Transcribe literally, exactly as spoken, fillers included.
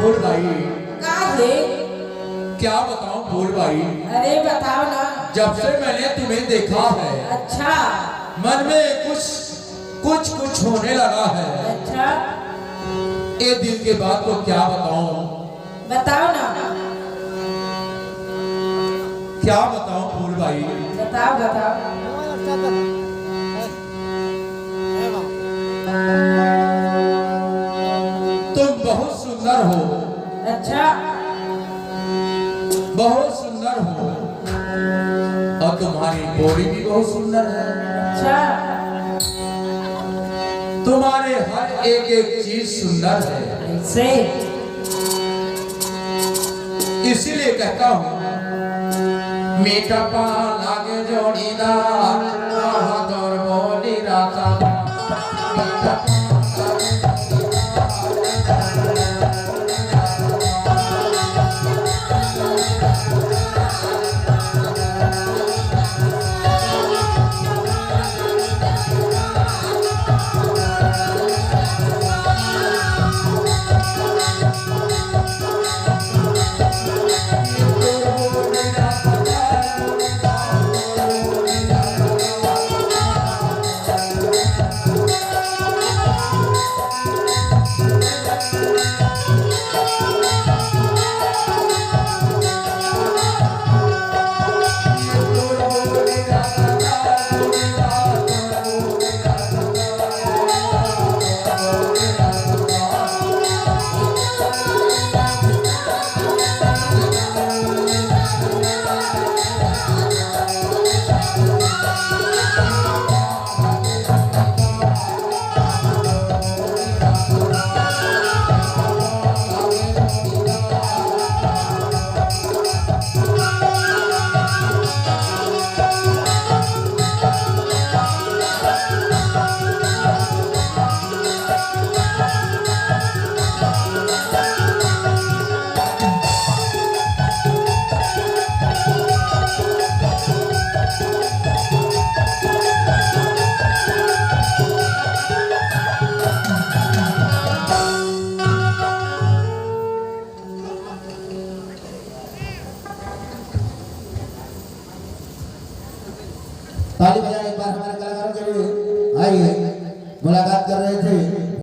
फूल भाई, का हे? क्या बताऊं फूल भाई, अरे बताओ ना। जब से मैंने तुम्हें देखा है, अच्छा। मन में कुछ, कुछ, कुछ होने लगा है। अच्छा। ये दिल की बात को क्या बताऊं? बताओ ना। क्या बताऊं फूल भाई? बताओ, बताओ। तुम बहुत सुंदर हो। अच्छा। बहुत सुंदर हो। और तुम्हारी body भी बहुत सुंदर है। अच्छा। तुम्हारे हर एक एक चीज सुंदर है। ऐसे। इसीलिए कहता हूँ, मीठा पा लागे जोड़ीदार, कहा तोर बोली राता। ताली बजाएं एक बार हमारे कलाकारों के लिए। आइए, मुलाकात कर रहे थे।